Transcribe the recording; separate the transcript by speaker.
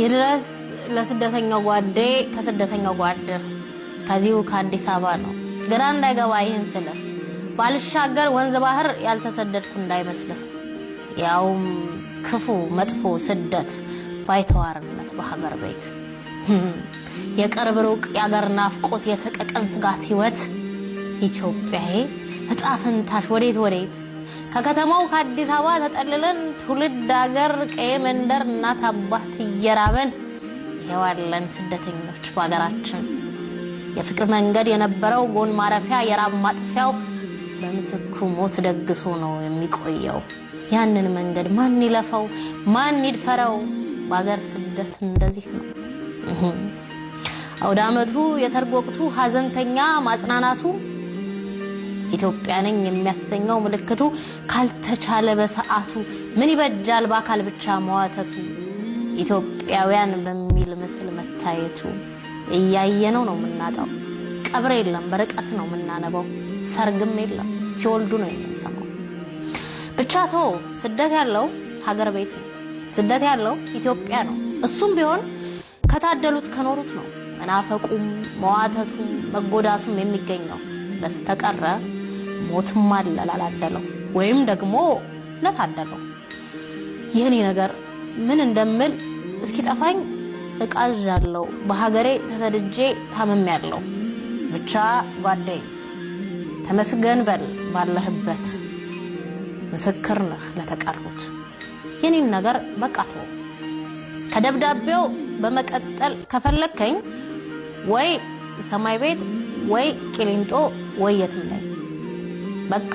Speaker 1: ይድረስ ለስደተኛው ጓዴ፣ ከስደተኛው ጓድ ከዚሁ ከአዲስ አበባ ነው። ግራ እንዳይገባ ይህን ስልህ፣ ባልሻገር ወንዝ ባህር ያልተሰደድኩ እንዳይመስልህ። ያውም ክፉ መጥፎ ስደት፣ ባይተዋርነት በሀገር ቤት፣ የቅርብ ሩቅ የአገር ናፍቆት፣ የሰቀቀን ስጋት ህይወት። ኢትዮጵያዬ እጣ ፈንታሽ ወዴት ወዴት? ከከተማው ከአዲስ አበባ ተጠልለን ትውልድ አገር ቀዬ መንደር እናት አባት እየራበን ይሄዋለን ስደተኞች በሀገራችን። የፍቅር መንገድ የነበረው ጎን ማረፊያ የራብ ማጥፊያው በምትኩ ሞት ደግሶ ነው የሚቆየው። ያንን መንገድ ማን ይለፈው? ማን ይድፈረው? በሀገር ስደት እንደዚህ ነው። አውደ ዓመቱ የሰርግ ወቅቱ ሀዘንተኛ ማጽናናቱ፣ ኢትዮጵያ ነኝ የሚያሰኘው ምልክቱ ካልተቻለ በሰዓቱ ምን ይበጃል በአካል ብቻ መዋተቱ፣ ኢትዮጵያውያን በሚል ምስል መታየቱ። እያየነው ነው የምናጣው። ቀብር የለም፣ በርቀት ነው የምናነበው። ሰርግም የለም፣ ሲወልዱ ነው የምንሰማው። ብቻ ቶ ስደት ያለው ሀገር ቤት ነው። ስደት ያለው ኢትዮጵያ ነው። እሱም ቢሆን ከታደሉት ከኖሩት ነው መናፈቁም መዋተቱም መጎዳቱም የሚገኘው። በስተቀረ ሞትም አለ ላላደለው ወይም ደግሞ ለታደለው። ይህኔ ነገር ምን እንደምል እስኪጠፋኝ እቃዣለሁ። በሀገሬ ተሰድጄ ታምሜያለሁ። ብቻ ጓዴ ተመስገን በል ባለህበት፣ ምስክር ነህ ለተቀሩት። የኔን ነገር በቃ ተወው። ከደብዳቤው በመቀጠል ከፈለከኝ ወይ ሰማይ ቤት ወይ ቂሊንጦ ወይ የትም ላይ በቃ።